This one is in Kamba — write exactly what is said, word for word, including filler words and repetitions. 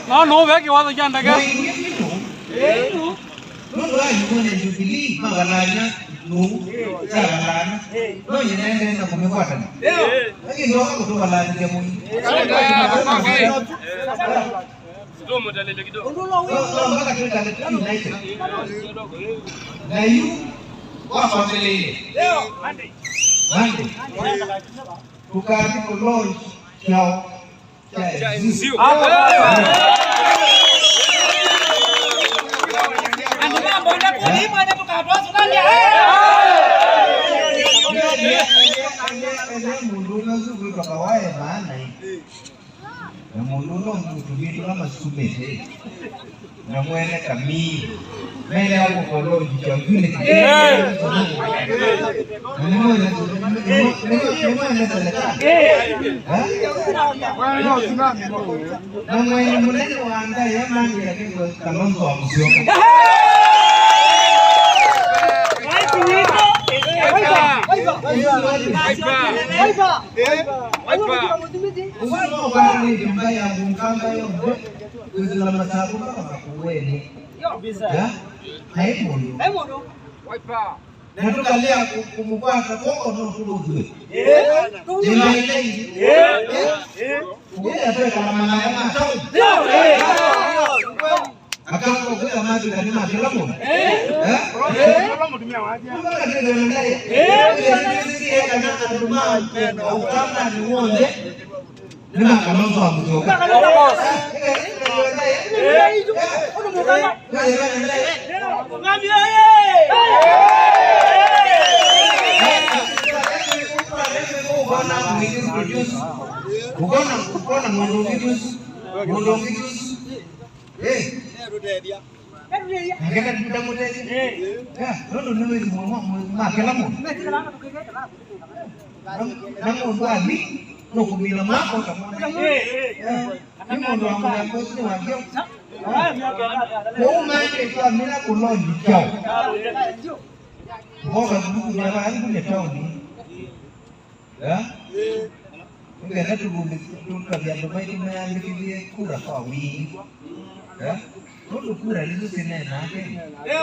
No, no, ve kĩwatho kya ndeke. Nũndũ wa yumwa na Jubilee, mavalany'a nũu, kyavalany'a, no nyinaendee na kũmĩkwatana. Lakini oka kũtũvalany'a mũi. Slow mo, talele kidogo. No, no, mpaka twĩkale tu united. Na yu, kwa familia. Monday. Tũkathi kũ launch kyao. Andũ ma mbonde kũthi mwene tũkatwaa Somalia. Mũndũ ũmwe ũsu kwĩtwa Kawae maana ĩ. Na mũndũ ũla ũngĩ ũtũmĩtwe na masumĩte. Na mwene kamii. Mele ako kolonji cha vile. Na ni mwene, ni mwene serikali. Eh? Na mwene mũnene wa anda ya mangi ya kiko Kalonzo wa Musyoka. Ũsu no ũkwanĩte mbaĩ ya ngũngamba yonthe, kwĩsĩla Masaku mpaka Makueni. Ya? Naĩ mũndũ. Na tũkalea kũ-, kũmũkwata kw'oko no tũmũthue. Ĩmaile ingĩ. Ũyĩ atwekala malaya ma taũni. Akamba kwĩka matwĩka nĩ ma kĩla mũndũ. Eh? Mpaka twĩthĩwe na ndaĩ. Ĩla twĩsĩkĩe kana andũ ma ũkambanĩ w'onthe nĩ ma Kalonzo wa Musyoka. Twĩthĩwe na ndaĩ. Ũkona, ũkona mũndũ ũngĩ tu, mũndũ ũngĩ tu. Eh. Nake ndamũteithya. Ya, nũndũ nĩ wĩthi mũno ma kĩla mũndũ. Na mũndũ athi, nũkũmina mako ta mwana. Ya, nĩ mũndũ wa mũthemba ũsu nĩ wa kĩo. Kũu maandĩko amina kũlonji kyao. Ngoka kuku nĩ wa yangu nĩ tauni. Ya? Ngetha tũvũmĩ tũkavya andũ maitũ mayandĩkĩthie kura kwa wingĩ. Ya? Nũndũ kura nĩsyo sineenaa Kenya.